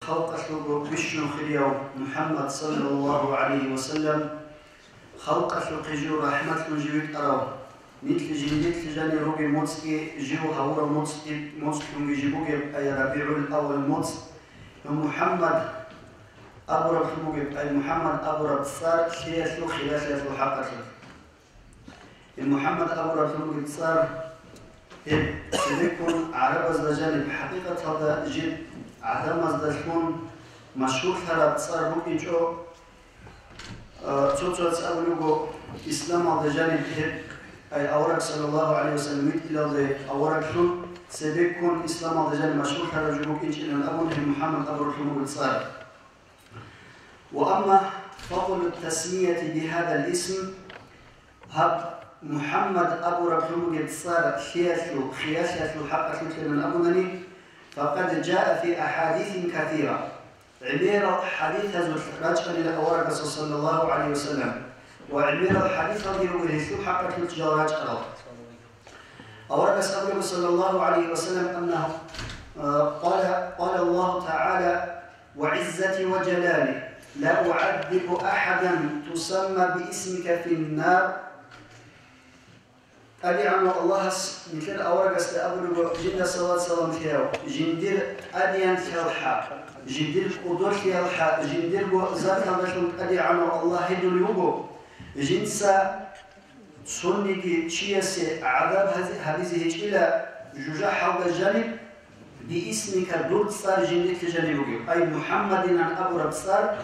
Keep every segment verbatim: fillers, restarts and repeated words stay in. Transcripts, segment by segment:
Халкъалъулго бищун хирияв МухӀаммад саллаллагьу гӀалайгьи ва саллам, халкъалъухъе жив рахӀматлъун жив витӀарав, нилъ жиндилъ жанир ругеб моцӀги жив гьавурав моцӀ-, моцӀлъунги жив бугеб, ай РабигӀул-аввал моцӀ, ва МухӀаммад абураблъун бугеб, ай МухӀаммад абураб цӀар лъиялъул хиралъиялъул хӀакъалъулъ. Гьеб МухӀаммад абураб лъугьунеб цӀар, гьеб цебеккун гӀарабазда жаниб, хӀакъикъаталда жиб гӀадамаздалъун машгьурлъараб цӀар букӀинчӀо. А, цо-цояз абулеб буго, исламалда жаниб гьеб, ай авараг саллаллагьу гӀалайгьи ва саллам витӀилалде авараглъун цебеккун исламалда жаниб машгьурлъараб жо букӀинчӀилан абун, гьеб МухӀаммад абураб лъугьунеб цӀар. وأما فضل التسمية بهذا الاسم, гьаб МухӀаммад абураб лъугьунеб цӀар лъиялъул хиралъиялъул хӀакъалъулъилан абунани, فقد جاء في أحاديث كثيرة, гӀемерал хӀадисазулъ рачӀанила аварагасул саллаллагьу гӀалайгьи ва саллам, ва гӀемерал хӀадисалги руго гьелъул хӀакъалъулъ жал рачӀарал. Аварагас абуна, саллаллагьу гӀалайгьи ва саллам, аннагьу, а, къала, къала Аллагьу тагӀала: «ВагӀиззати ва жалали, ла угӀаззибу ахӀадан тусамма биисмика финнар». ТӀадегӀанав Аллагьас нилъер аварагасда абулеб буго, жинда салат-салам лъеяв, жиндир тӀадеянлъиялъха, жиндир кӀодолъиялъха, жиндирго заталдалъун ТӀадегӀанав Аллагь гьедулев вуго, жинца цониги чиясе гӀазаб гьази-, гьабизе гьечӀила жужахӀалда жаниб, биисмика, дур цӀар жиндилъе жаниб бугеб, ай МухӀаммадинан абураб цӀар,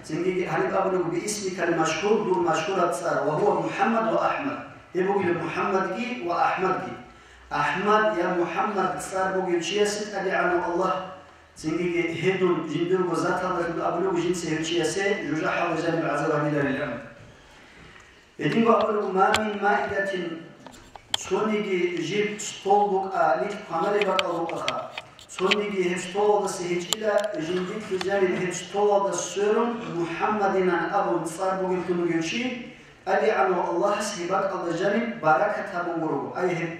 цинги гьаниб абулеб буго, биисмикал машгьур, дур машгьураб цӀар, ва гьува МухӀаммад ва АхӀмад, гьеб бугила МухӀаммадги ва АхӀмадги. АхӀмад я МухӀаммад цӀар бугев чиясе ТӀадегӀанав Аллагь, цинги гьедун жиндирго заталдалъун абулеб буго жинца гьев чиясе жужахӀалда жаниб гӀазаб гьабиларилан. Гьединго абулеб буго: «Ма мин маидатин», цониги жиб стол букӀа, нилъ кваналеб бакӀал букӀаха, цониги гьеб столалдаса гьечӀила жиндилъе жаниб гьеб столалда сверун МухӀаммадинан абун цӀар бугевлъун вугев чи, ТӀадегӀанав Аллагьас гьеб бакӀалда жаниб баракат гьабун гурого, ай гьеб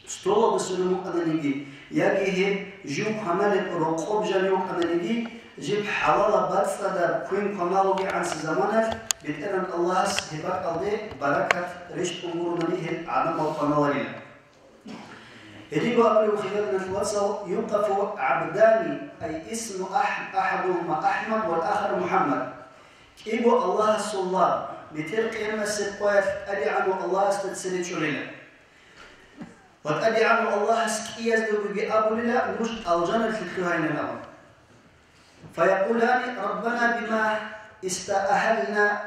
столалда сверун вукӀананиги, яги гьеб жив кваналеб рокъоб жанив вукӀананиги, жиб хӀалалаб бацӀцӀадаб квен кваналугегӀанси заманалъ БетӀергьан Аллагьас гьеб бакӀалде баракат рещтӀун гуронани гьел гӀадамал кваналарила. Гьединго абулеб буго, хириял диналъул вацал: «Юкъафу гӀабдани», ай исму ахӀ-, ахӀадугьума АхӀмад вал ахар МухӀаммад. КӀиго Аллагьасул лагъ, бетӀер къиямасеб къоялъ ТӀадегӀанав Аллагьасда цере чӀолила. Ва ТӀадегӀанав Аллагьас кӀияздаги абулила нуж алжаналъе лъугьайилан абун. Фаякъулани: «Раббана, бима истаахӀална».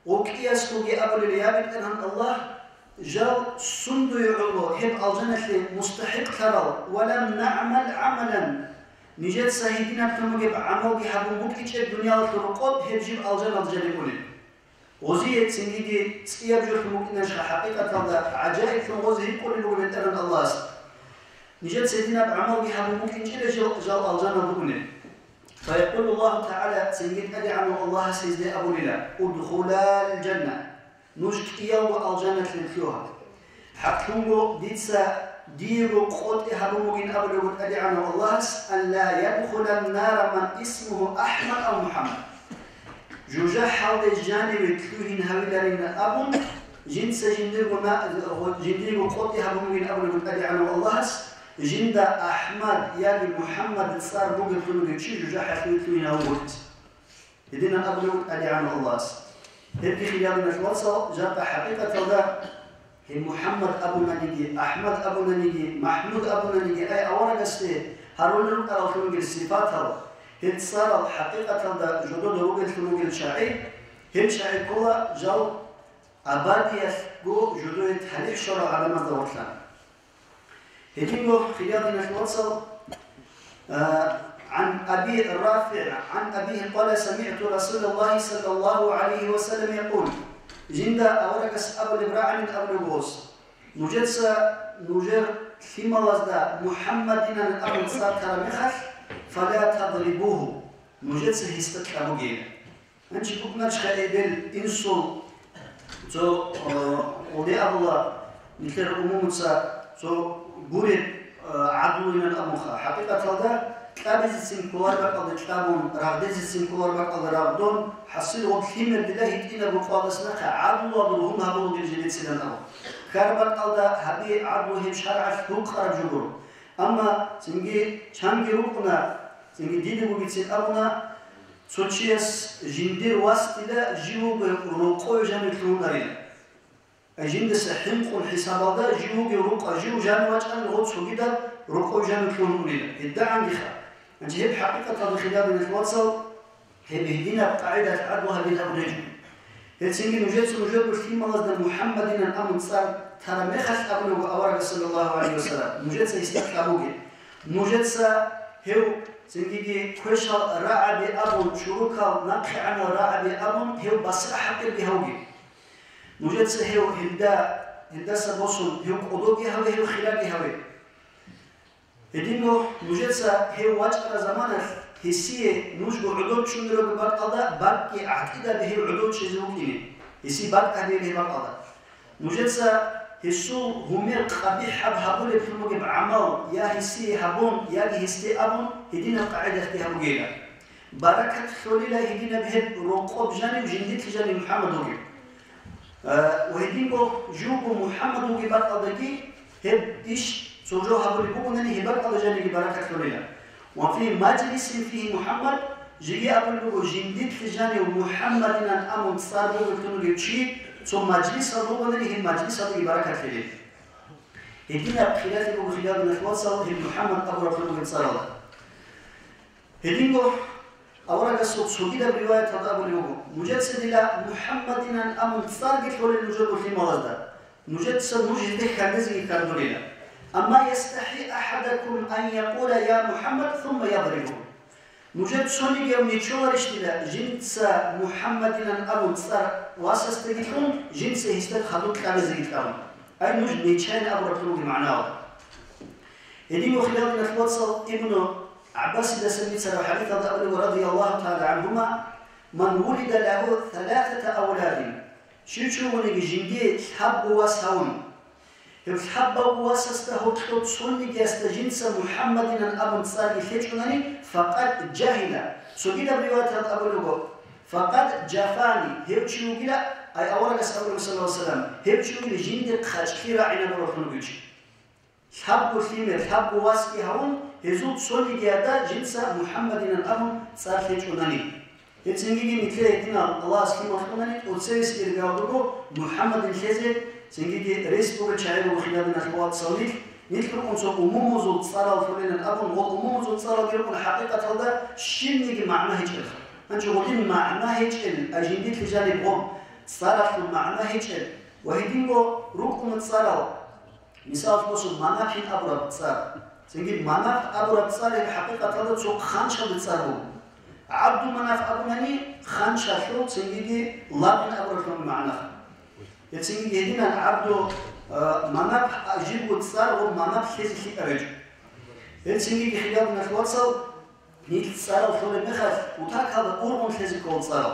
Гъов кӀиясгоги абулила: «Я БетӀергьан Аллагь, жал сундуе гӀоло гьеб алжаналъе мустахӀикълъарал, ва лам наъмал гӀамалан, нижеца гьединаб лъун бугеб гӀамалги гьабун букӀинчӀеб дуниялалъул рокъоб гьеб жиб алжаналда жаниб унеб». Гъозие цинги цӀияб жолъун букӀинанищха, хӀакъикъаталда гӀажаиблъун гъозе гьикъулеб буго БетӀергьан Аллагьас: «Нижеца гьединаб гӀамалги гьабун букӀинчӀила жал, жал алжаналда унеб». Фаякъулу Аллагьу тагӀала, цинги ТӀадегӀанав Аллагьас гьезде абулила: «Удхулал жанна», нуж кӀиялго алжаналъе лъугьа. ХӀакълъунго дица диего къотӀи гьабун бугин абулеб буго ТӀадегӀанав Аллагьас: «Ан ла ядхулан нара ман исмугьу АхӀмад ав МухӀаммад». ЖужахӀалде жаниве лъугьин гьавиларин абун, жинца жиндирго на-, жиндирго къотӀи гьабун бугин абулеб буго ТӀадегӀанав Аллагьас, жинда АхӀмад яги МухӀаммад цӀар бугевлъун вугев чи жужахӀалъуве лъугьин гьавун гурц. Гьединан абулеб буго ТӀадегӀанав Аллагьас. Гьебги, хириял диналъул вацал, жакъа хӀакъикъаталда гьеб МухӀаммад абунаниги, АхӀмад абунаниги, МахӀмуд абунаниги, ай аварагасде гьарулел рукӀараллъун ругел сипатал, гьел цӀарал хӀакъикъаталда жодода ругеллъун ругел чагӀи, гьел чагӀи ккола жал абадиялъго жодое талихӀ щварал гӀадамазда гъорлъа. Гьединго, хириял диналъул вацал, а, гӀан Аби РафигӀ, гӀан абигьи къала: «СамигӀту Расулаллагьи саллаллагьу гӀалайгьи ва саллам якъул», жинда аварагас абулеб рагӀанин абулеб гъос: «Нужеца нужер лъималазда МухӀаммадинан абун цӀар тараб мехалъ, фала тадрибугьу, нужеца гьесда кьабугейилан». Гьанже букӀунарищха эбел инсул цо, э, гъоде абула, нилъер умумуца цо гуреб, э, гӀадлуйилан абунха. ХӀакъикъаталда кьабизецин кколар бакӀалда кьабун, рагъдезецин кколар бакӀалда рагъдун, хӀасил гъоб лъимер дила гьитӀинаб рукъалдаса нахъе гӀадлуялъул ругьун гьабулгин жидецинан абун. Ккар бакӀалда гьабе гӀадлу гьеб шаргӀалъ гьукъараб жо гуро. Амма цинги чанги рукӀуна, цинги дида бугецин абуна, цо чияс жиндир васдила жив вугев рокъове жанив лъугьунарила. Ай жиндаса хӀинкъун хӀисабалда жив вугев рукъа жив жанив вачӀанил гъо цогидаб рокъов жанив лъугьун унила. ГьедагӀангиха. Гьанже гьеб хӀакъикъаталда хириял диналъул вацал, гьеб гьединаб къагӀидалъ гӀадлу гьабилан гьечӀо. Гьелцинги нужеца нужерго лъималазда МухӀаммадинан абун цӀар тараб мехалъ абулеб буго аварагас, саллаллагьу гӀалайгьи вассалам, нужеца гьесда кьабуге. Нужеца гьев цингиги квешал рагӀаби абун, чурукал нахъегӀанал рагӀаби абун, гьев басра хӀакъирги гьавги. Нужеца гьев гьелда, гьелдаса босун, гьев кӀодоги гьаве, гьев хираги гьаве. Гьединго нужеца гьев вачӀараб заманалъ гьесие нужго гӀодов чӀунарого бакӀалда бакӀги гӀатӀидаби гьев гӀодов чӀезе вукӀине, гьесие бакӀ гьабиялъе бакӀалда. Нужеца гьесул гьумер къабихӀаб гьабулеблъун бугеб гӀамал я гьесие гьабун, яги гьесде абун, гьединаб къагӀидалъги гьабугейилан. Баракат лъолила гьединаб гьеб рокъоб жанив, жиндилъ жанив МухӀаммад вугев. Э, ва гьединго живго МухӀаммад вугеб бакӀалдаги гьеб иш цо жо гьабулеб бугони, гьеб бакӀалда жаниги баракат лъолила. Ва фи мажлисин фигьи МухӀаммад, жеги абулеб буго, жиндилъ жанив МухӀаммадинан абун цӀар бугеблъун вугев чи цо мажлисалда вугони, гьеб мажлисалдаги баракат лъелила. Гьединаб хиралъи буго хириял диналъул вацал гьеб МухӀаммад абураб бугеб цӀаралда. Гьединго аварагасул цогидаб риваяталда абулеб буго, нужеца дила МухӀаммадинан абун цӀарги лъолел нужерго лъималазда, нужеца нуж гьезде хьандезеги хьандулила. Амма ястахӀи ахӀадакум ан якъула: «Я МухӀаммад», сумма ядрибу. Нужер цонигияв нечоларищ дила, жинца МухӀаммадинан абун цӀар васасдаги лъун, жинца гьесда хадуб кьабизеги кьабун? Ай, нуж нечайин абураб бугеб магӀнала. Гьединго хириял диналъул вацал, Ибну ГӀаббасидасан бицараб хӀадисалда абулеб, радияллагьу тагӀала гӀангьума: «Ман вулида лагьу саласата авладин», щив чи вугониги жиндие лъабго вас гьавун, гьев лъабго васасда гьоркьоб цонигиясда жинца МухӀаммадинан абун цӀарги лъечӀунани, факъад жагьила. Цогидаб риваяталда абулеб буго: «Факъад жафани», гьев чи вугила, ай аварагас абулеб, саллаллагьу гӀалайгьи вассалам, гьев чи вугила жинде хъачӀлъи рагӀинабураллъун вугев чи. Лъабго лъимер, лъабго васги гьавун, гьезул цонигияда жинца МухӀаммадинан абун цӀар лъечӀунани. Гьецинги нилъее гьединал Аллагьас лъимал кьунани, тӀоцевесги иргаялдаго МухӀаммадин лъезе, цинги рес бугел чагӀи руго хириял диналъул вацал нилъ, нилъ рукӀун цо умумузул цӀарал лъолилан абун, гъол умумузул цӀаралги рукӀун хӀакъикъаталда щибниги магӀна гьечӀелха. Гьанже гъодин магӀна гьечӀел, ай жиндилъ жаниб гъоб цӀаралъул магӀна гьечӀел ва гьединго рукӀуна цӀарал, мисал босун, Манафин абураб цӀар. Цинги Манаф абураб цӀар гьеб хӀакъикъаталда цо хъанчалде цӀар буго. ГӀабду Манаф абунани, хъанчалъул цинги Лабин абуралъул магӀна. Гьецинги гьединан ГӀабду, а, Манаф, а, жибго цӀар ва Манаф лъезе лъикӀаб гьечӀо. Гьецинги хириял диналъул вацал, нилъ цӀарал лъолеб мехалъ, утакалда ургъун лъезе ккола цӀарал.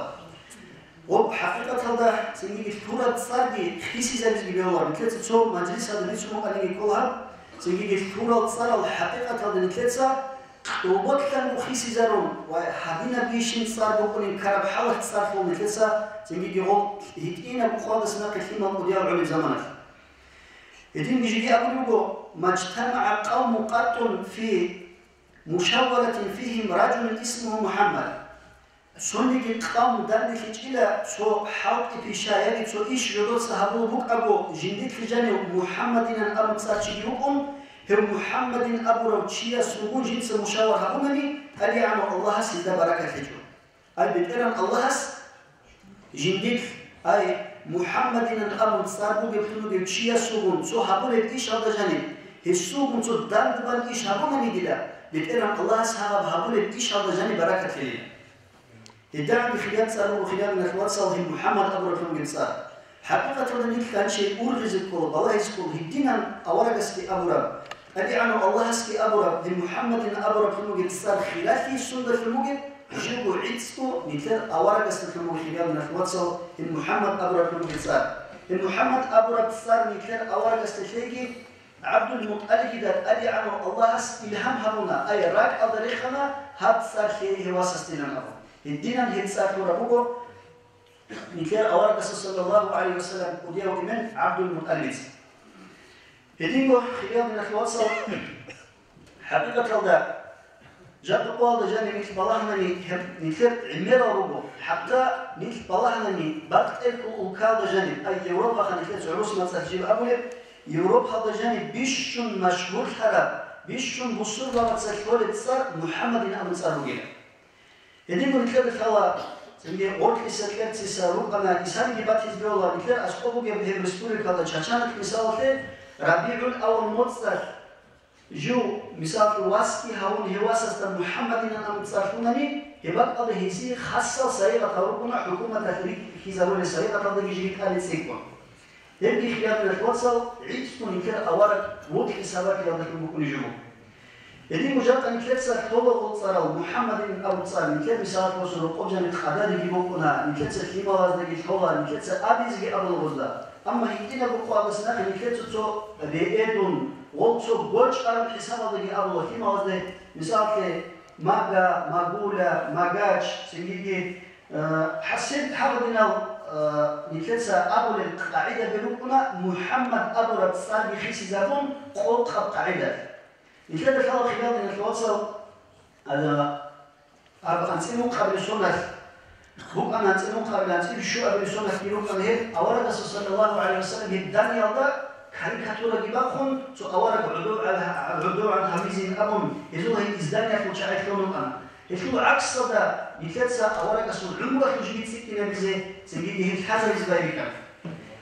Гъоб хӀакъикъаталда цинги лъураб цӀарги хисизабизеги бегьула. Нилъеца цо мажлисалда бицун букӀаниги ккола гьаб, цинги лъурал цӀарал хӀакъикъаталда нилъеца кьолболъанго хисизарун ва гьадинаб бищин цӀар букӀунин ккараб хӀалалъ цӀар лъун нилъеца цинги гъол гьитӀинаб къвалдаса нахъе лъимал кӀудиял гӀолеб заманалъ. Гьединги жеги абулеб буго: «МажтамагӀа къавмун къаттун фи мушавваратин фигьим ражулун исмугьу МухӀаммад». Цониги къавм данделъичӀила цо хӀалтӀи-пиша яги цо иш жодоца гьабулеб букӀаго, жиндилъ жанив МухӀаммадинан абун цӀар чиги вукӀун, гьев МухӀаммадин абурав чияс вугун жинца мушаввар гьабунани, ТӀадегӀанав Аллагьас гьезда баракат лъечӀо. Ай БетӀергьан Аллагьас жиндилъ, ай, МухӀаммадинан абун цӀар бугеблъун вугев чиясулгун цо гьабулеб ишалда жаниб, гьесулгун цо дандбан иш гьабунани дила, БетӀергьан Аллагьас гьаб гьабулеб ишалда жаниб баракат лъелила. Гьединги хириял цӀар буго хириял диналъул вацал гьеб МухӀаммад абуралъунги цӀар. ХӀакъикъаталда нилъ гьанчи ургъизе ккола, балагьизе ккола гьединан аварагасги абураб, ТӀадегӀанав Аллагьасги абураб, гьеб МухӀаммадин абураб лъун бугеб цӀар хиралъи сундалъун бугеб, живго гӀицӀго нилъер аварагасдалъун буго хириял диналъул вацал гьеб МухӀаммад абураб лъун бугеб цӀар. Гьеб МухӀаммад абураб цӀар нилъер аварагасда лъейги, ГӀабдул-МутӀалибида ТӀадегӀанав Аллагьас илгьам гьабуна, ай, ракӀалда рехана гьаб цӀар лъей гьев васасдилан абун. Гьединан гьеб цӀар лъураб буго нилъер аварагасул саллаллагьу гӀалайгьи вассалам кӀудияв эмен ГӀабдул-МутӀалибица. Гьединго, хириял диналъул вацал, хӀакъикъаталда, жакъа къоялда жаниб нилъ балагьанани, гьеб нилъер гӀемерал руго, хӀатта нилъ балагьанани бакъ тӀерхьул улкаялда жаниб, ай, Европаха нилъеца гӀурус мацӀалъ жиб абулеб, Европалда жаниб бищун машгьурлъараб, бищун бусурбабаца лъолеб цӀар МухӀаммадин абун цӀар бугила. Гьединго нилъеда лъала, цинги гъоркьиса-кьерциса рукӀана, исаниги батизе бегьула, нилъер аскӀоб бугеб гьеб республикалда Чачаналъ мисалалъе, РабигӀул-аввал моцӀалъ жив, мисалалъе, васги гьавун гьев васасда МухӀаммадинан абун цӀар лъунани, гьеб бакӀалда гьезие хасал сайигъатал рукӀуна хӀукуматалъ рихьизарулел сайигъаталдаги жеги тӀаде цӀикӀкӀун. Гьебги, хириял диналъул вацал, гӀицӀго нилъер авараг вокьи сабаблъиялдалъун букӀунеб жо буго. Гьединго жакъа нилъеца лъола гъол цӀарал, МухӀаммадин абу цӀар, нилъер мисалалъе босун рокъоб жаниб къадариги букӀуна, нилъеца лъималаздаги лъола, нилъеца абизеги абула гъозда. Амма гьитӀинабго къоялдаса нахъе нилъеца цо бегӀедун, гъол цо гочӀараб хӀисабалдаги абула лъималазде, мисалалъе, Мага, Магула, Магач, цинги Э, хӀасил гьаб гьадинал, э, нилъеца абулел къагӀидаби рукӀуна, МухӀаммад абураб цӀарги хисизабун къокъаб къагӀидалъ. Нилъеда лъала, хириял диналъул вацал, э, аб анцӀила ункъабилеб соналъ, букӀана анцӀила ункъабилеб, анцӀила щуабилеб соналъги рукӀана гьеб, аварагасул саллаллагьу гӀалайгьи вассалам гьеб даниялда карикатураги бахъун, цо авараг гӀодов гӀал-, гӀодов гӀан гьавизин абун, гьезул гьеб изданиялъул чагӀи лъун рукӀана. Гьелъул гӀаксалда, нилъеца аварагасул гӀумруялъул жиги цӀикӀкӀинабизе, цинги гьеб лъазабизе байбихьана.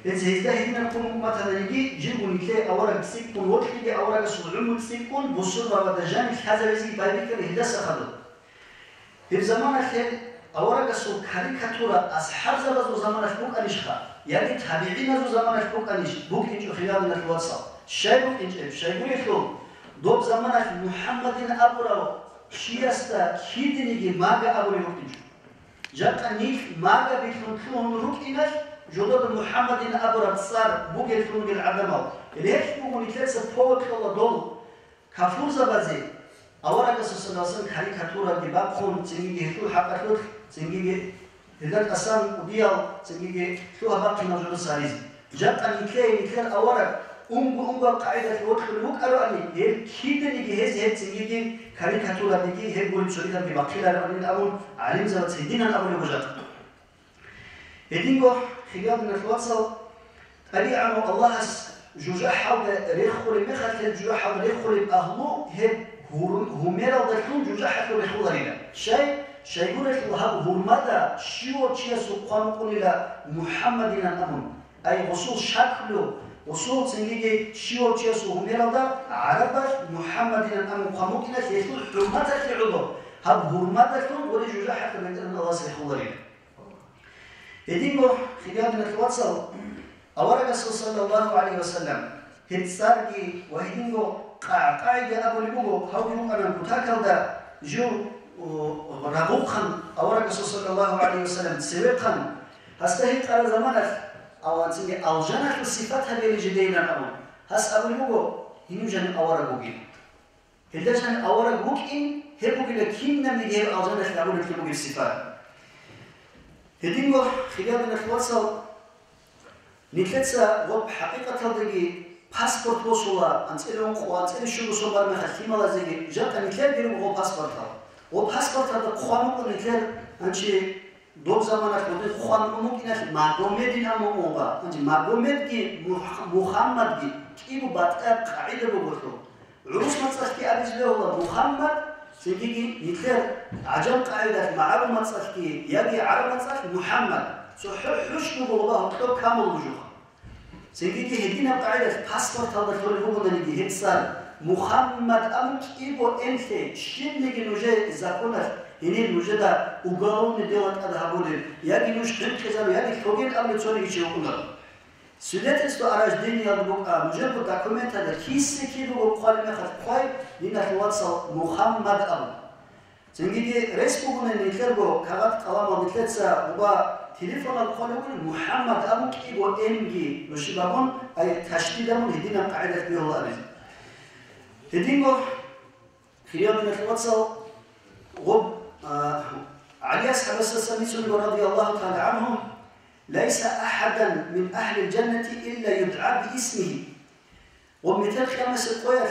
Гьеб гьезда гьединаб ккун умуматананиги, живго нилъее авараг цӀикӀкӀун, вокьиги аварагасул гӀумру цӀикӀкӀун, бусурбабазда жаниб лъазабизе байбихьана гьелдаса хадуб. Гьеб заманалъ гьел аварагасул карикатура асхӀабзабазул заманалъ букӀанищха, яги табигӀиназул заманалъ букӀанищ, букӀинчӀо, хириял диналъул вацал. Щай букӀинчӀеб? Щайгурелъул, доб заманалъ МухӀаммадин абурав чиясда кидениги Мага абулеб букӀинчӀо. Жакъа нилъ Магабилъун лъугьун рукӀиналъ, жодода МухӀаммадин абураб цӀар бугеллъун ругел гӀадамал, релълъун буго нилъеца повод кьола дол кафурзабазе, аварагасул саллаллагьу гӀалайгьи вассалам карикатураги бахъун, цинги гьелъул хӀакъалъулъ, цинги гьелда тӀасан кӀудиял, цинги лъугьа-бахъинал жодоса гьаризе. Жакъа нилъее нилъер авараг унго-унгояб къагӀидалъ вокьулев вукӀароани, гьел киданиги гьез гьеб цинги карикатурадеги гьеб гуреб цогидабги бахъилароанин абун, гӀалимзабаз гьединан абулеб буго жакъа. Гьединго, хириял диналъул вацал, ТӀадегӀанав Аллагьас жужахӀалда рехулеб мехалъ, гьеб жужахӀалда рехулеб агьлу гьеб гьур-, гьумералдалъун жужахӀалъур рехуларила. Щай? Щайгурелъул гьаб гьурмада щивав чиясул хъван букӀунила МухӀаммадинан абун. Ай, гъосул шаклу, гъосул цинги щивав чиясул гьумералда гӀарабалъ МухӀаммадинан абун хъван букӀиналъ, гьелъул хӀурматалъе гӀоло, гьаб гьурмадалъун гъоре жужахӀалъур БетӀергьан Аллагьас рехуларила. Гьединго, хириял диналъул вацал, аварагасул саллаллагьу гӀалайгьи вассалам гьеб цӀарги ва гьединго къа-, къагӀида абулеб буго, гьавги букӀана кутакалда жив, о, рагъухъан, аварагасул саллаллагьу гӀалайгьи вассалам цевехъан, гьасда гьикъараб заманалъ, аварагасул алжаналъул сипат гьабейилан жидейилан абун, гьас абулеб буго, гьенив жаниб авараг вугин. Гьелда жаниб авараг вукӀин, гьеб бугила кинабниги гьеб алжаналъ гьабулеблъи бугеб сипат. Гьединго, хириял диналъул вацал, нилъеца гъоб хӀакъикъаталдаги паспорт босула, анцӀила ункъо, анцӀила щуго сон бараб мехалъ лъималазеги, жакъа нилъерги руго гъоб паспортал. Гъоб паспорталда хъван букӀун нилъер, гьанчи, доб заманалъ гъодин хъван букӀиналъ Магомедин абун букӀуна. Гьанчи Магомедги Мух-, Мухаммадги кӀиго батӀияб къагӀида бугелъул, гӀурус мацӀалъги абизе бегьула Мухаммад, цинги нилъер гӀажам къагӀидалъ, магӀарул мацӀалъги яги гӀараб мацӀалъ Мухаммад, цохӀо хӀушнуго ва гьоркьоб камул бужуха. Цинги гьединаб къагӀидалъ паспорталда лъолеб бугонаниги гьеб цӀар, Мухаммад абун кӀиго энлъе, щибниги нужее законалъ гьенир нужеда уголовный дело тӀад гьабулел, яги нуж хӀинкъизару, яги лъоген абулев цониги чи вукӀунаро. Свидетельство о рождениялда букӀа, нужерго документалда киса-кибего хъвалеб мехалъ хъвай, диналъул вацал, Мухаммад абун. Цинги рес бугони нилъерго кагъат-къаламал нилъеца буба телефонал хъвалев вугин, Мухаммад абун кӀиго энги нушиб абун, Ай, ташдид абун гьединаб къагӀидалъ бегьула абизе. Гьединго, хириял диналъул вацал, гъоб, а, ГӀали асхӀабасдасан бицунго, радияллагьу тагӀала гӀангьу: «Лайса ахӀадан мин ахӀлил жаннати илла юдгӀа биисмигьи». Гъоб метер къиямасеб къоялъ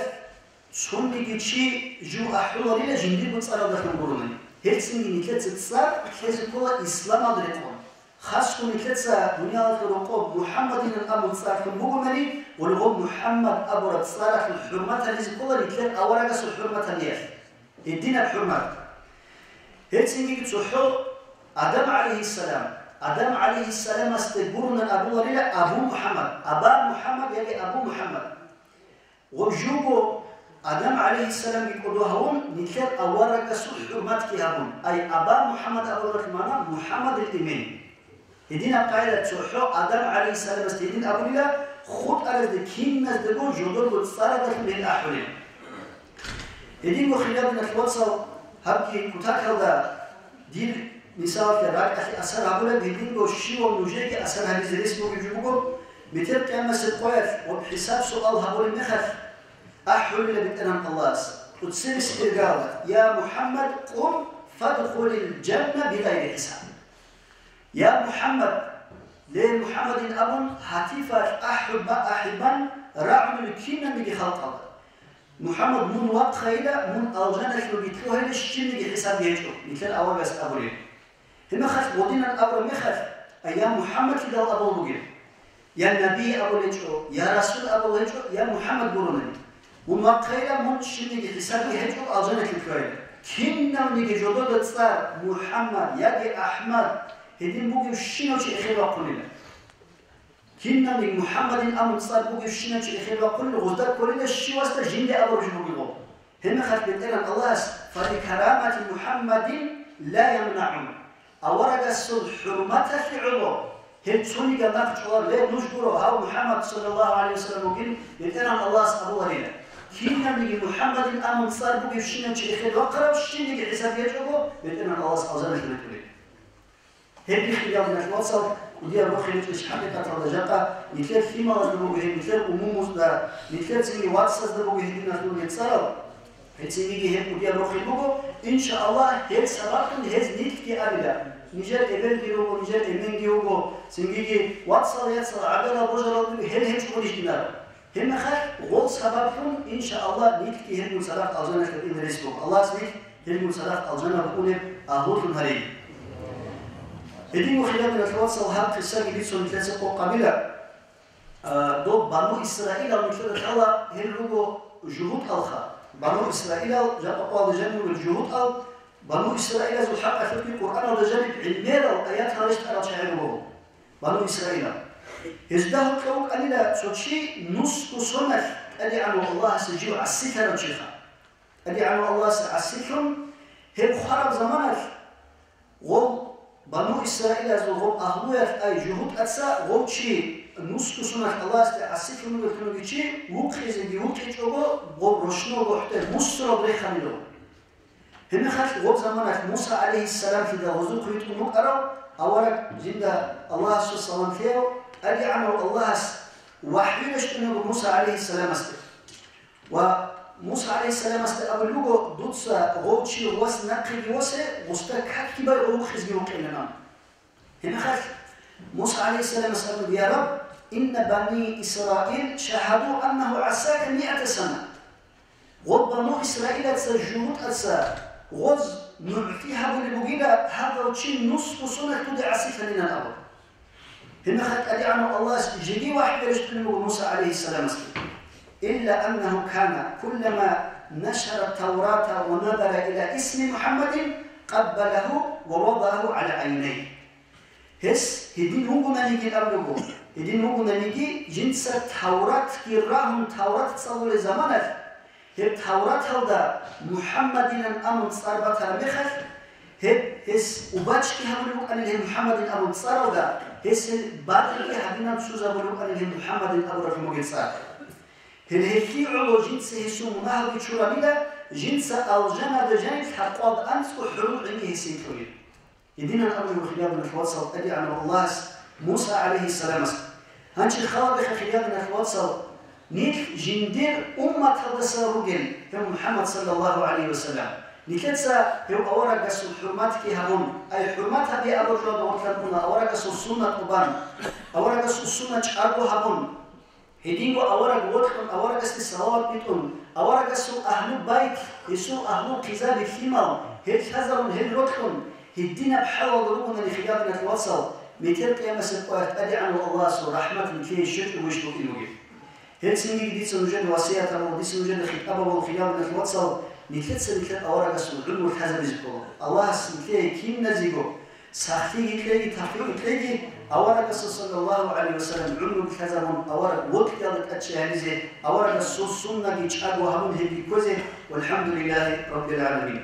цониги чи жив ахӀуларила жиндирго цӀаралдалъун гурони. Гьелцинги нилъеца цӀар лъезе ккола исламалда рекъон. Хасго нилъеца дуниялалъул рокъоб МухӀаммадинан абун цӀар лъун бугони, гъолгъоб МухӀаммад абураб цӀаралъул хӀурмат гьаризе ккола нилъер аварагасул хӀурмат гьариялъ. Гьединаб хӀурмат. Гьелцинги цохӀо Адам гӀалайгьиссалам, Адам гӀалайгьиссаламасде гурони абуларила Абу МухӀаммад, Аба МухӀаммад яги Абу МухӀаммад. Гъоб живго Адам гӀалайгьиссаламги кӀодо гьавун, нилъер аварагасул хӀурматги гьабун, ай Аба МухӀаммад абуралъ магӀна МухӀаммадил Эмин. Гьединаб къайда цохӀо Адам гӀалайгьиссаламасде гьедин абулила, хутӀаразде киназдего жодорго цӀарадалъун гьел ахӀулел. Гьединго, хириял диналъул вацал, гьабги кутакалда дир мисалалъе ракӀалъе асар гьабулеб, гьединго щивав нужееги асар гьабизе рес бугеб жо буго, метер къиямасеб къоялъ ва хӀисаб-суал гьабулеб мехалъ, ахӀулила БетӀергьан Аллагьас, тӀоцебесеб иргаялда: «Я МухӀаммад, къум фадхулил жанна бигъайри хӀисаб». «Я МухӀаммад, ле МухӀаммадин», – абун, гьатифалъ ахӀуба-, ахӀибан рагӀунел кинабниги халкъалда. «МухӀаммад, мун вахъайила, мун алжаналъуги лъугьайила, щибниги хӀисабги гьечӀо», – нилъер аварагас абулеб. Гьебмехалъ гъодинан абураб мехалъ, ай, я МухӀаммад лъидал абул бугеб? Я Наби абул гьечӀо, я Расул абул гьечӀо, я МухӀаммад гурони. Мун вахъайила, мун щибниги хӀисабги гьечӀо, алжаналъе лъугьайила. Кинавниги жодода цӀар МухӀаммад яги АхӀмад гьедин бугев щинав чи эхел вахъунила. Кинавниги МухӀаммадин абун цӀар бугев щинав чи эхел вахъунила, гъозда кколила щивасда жинде абураб жо бугеб гъо. Гьебмехалъ БетӀергьан Аллагьас: «Фаликарамати МухӀаммадин ла ямнагӀун». Аварагасул хӀурматалъе гӀоло гьел цониги нахъ чӀолар, ле, нуж гуро, гьав МухӀаммад саллаллагьу гӀалайгьи вассалам вугин, БетӀергьан Аллагьас абуларила. Кинавниги МухӀаммадин абун цӀар бугев щинав чи эхел вахъарав щибниги хӀисаб гьечӀого, БетӀергьан Аллагьас алжаналъе ретӀулел. Гьебги, хириял диналъул вацал, кӀудияб рохел гьечӀищ хӀакъикъаталда жакъа, нилъер лъималазда буго гьеб, нилъер умумузда, нилъер цинги вацазда буго гьединалъул гьеб цӀарал. Гьецинги гьеб кӀудияб рохел буго, иншааллагь, гьеб сабаблъун гьез нилъги абила, нижер эбелги руго, нижер эменги вуго, цинги вацал-яцал, гӀагарал-божаралги гьел гьечӀогонищ динаро. Гьебмехалъ гъол сабаблъун, иншааллагь, нилъги гьелгун цадахъ алжаналъе ин рес буго. Аллагьас нилъ гьелгун цадахъ алжана букӀунеб агьлулъун гьареги. Гьединго, хириял диналъул вацал, гьаб къисаги бицун нилъеца къокъ гьабила. А, доб Бану Исраилал нилъеда лъала, гьел руго жугьутӀалха. Бану Исраилал жакъа къоялда жанир ругел жугьутӀал, Бану Исраилазул хӀакъалъулъги Къуръаналда жаниб гӀемерал аятал рещтӀарал чагӀи руго. Бану Исраилал. Гьезда гьоркьов вукӀанила цо чи нусго соналъ ТӀадегӀанав Аллагьасе жив гӀасилъарав чиха. ТӀадегӀанав Аллагьасе гӀасилъун, гьеб хвараб заманалъ гъов Бану Исраилазул гъов агьлуялъ, ай, жугьутӀаца гъов чи нусго соналъ Аллагьасде гӀасилъун вугевлъун вугев чи вукъизеги вукъичӀого, гъов рощного гохӀде мусурал реханила. Гьебмехалъ гъоб заманалъ Муса гӀалайгьиссаламлъидал гъозухъ витӀун вукӀарав авараг, жинда Аллагьасул салам лъеяв, ТӀадегӀанав Аллагьас вахӀю рещтӀунего Муса гӀалайгьиссаламасде. Ва Муса гӀалайгьиссаламасде абулеб буго: «Дуца гъов чи гъувас нахъеги восе, гъусда какги бай гъов вукъизеги вукъинилан». Гьебмехалъ Муса гӀалайгьиссаламас абуна: «Я Рабб, инна бани Исраил шагьаду аннагьу гӀасака миата сана». Гъоб Бану Исраилаца жугьутӀаца гъоз нугӀлъи гьабулеб бугила, гьагъав чи нусго соналъ дуде гӀасилъанилан абун. Гьебмехалъ ТӀадегӀанав Аллагьас жеги вахӀю рещтӀунеб буго Муса гӀалайгьиссаламасде: «Илла аннагьу кана, куллама нашара Таврата ва надара ила исми МухӀаммадин, къаббалагьу ва вадагьу гӀала гӀайнайгьи». Гьес гьедин вугонаниги абулеб буго, гьедин вугонаниги, жинца Тавратги рагьун, Таврат цӀалулел заманалъ, гьеб Тавраталда МухӀаммадилан абун цӀар батараб мехалъ, гьеб гьес убачги гьабулеб букӀанил гьеб МухӀаммадин абун цӀаралда, гьес гьел бакьги гьадинаб цо забулеб букӀанил гьеб МухӀаммадин абураб жо бугеб цӀар. Гьел гьелъие гӀоло жинца гьесул мунагьалги чуранила, жинца алжаналда жаниб лъабкъоялда анцӀго хӀурул гӀинги гьесие кьолел. Гьединан абулеб буго, хириял диналъул вацал, ТӀадегӀанав Аллагьас Муса гӀалайгьиссаламасда: Гьанже хал гьабеха, хириял диналъул вацал, нилъ жиндир умматалдаса ругел гьев МухӀаммад саллаллагьу гӀалайгьи ва саллам. Нилъеца гьев аварагасул хӀурматги гьабун, ай хӀурмат гьабе абураб жоялда гъорлъ ккуна, аварагасул суннат тӀубан, аварагасул суннат чӀаго гьабун, гьединго авараг вокьун, аварагасде салават битӀун, аварагасул агьлу байт, гьесул агьлу хъизаби лъимал, гьел лъазарун, гьел рокьун, гьединаб хӀалалда ругонани, хириял диналъул вацал, метер къиямасеб къоялъ ТӀадегӀанав Аллагьасул рахӀмат нилъее щвечӀого иш букӀин бугеб. Гьелцинги дица нужеда васият гьабула, дица нужеда хитӀаб гьабула, хириял диналъул вацал, нилъеца нилъер аварагасул гӀумру лъазабизе ккола. Аллагьас нилъее киназего сахлъиги кьеги, тавфикъги кьеги, аварагасул саллаллагьу гӀалайгьи ва саллам гӀумруги лъазабун, авараг вокьиялда тӀадчӀей гьабизе, аварагасул суннаги чӀаго гьабун гьебги ккозе. ВалхӀамдулиллагьи раббил гӀаламин.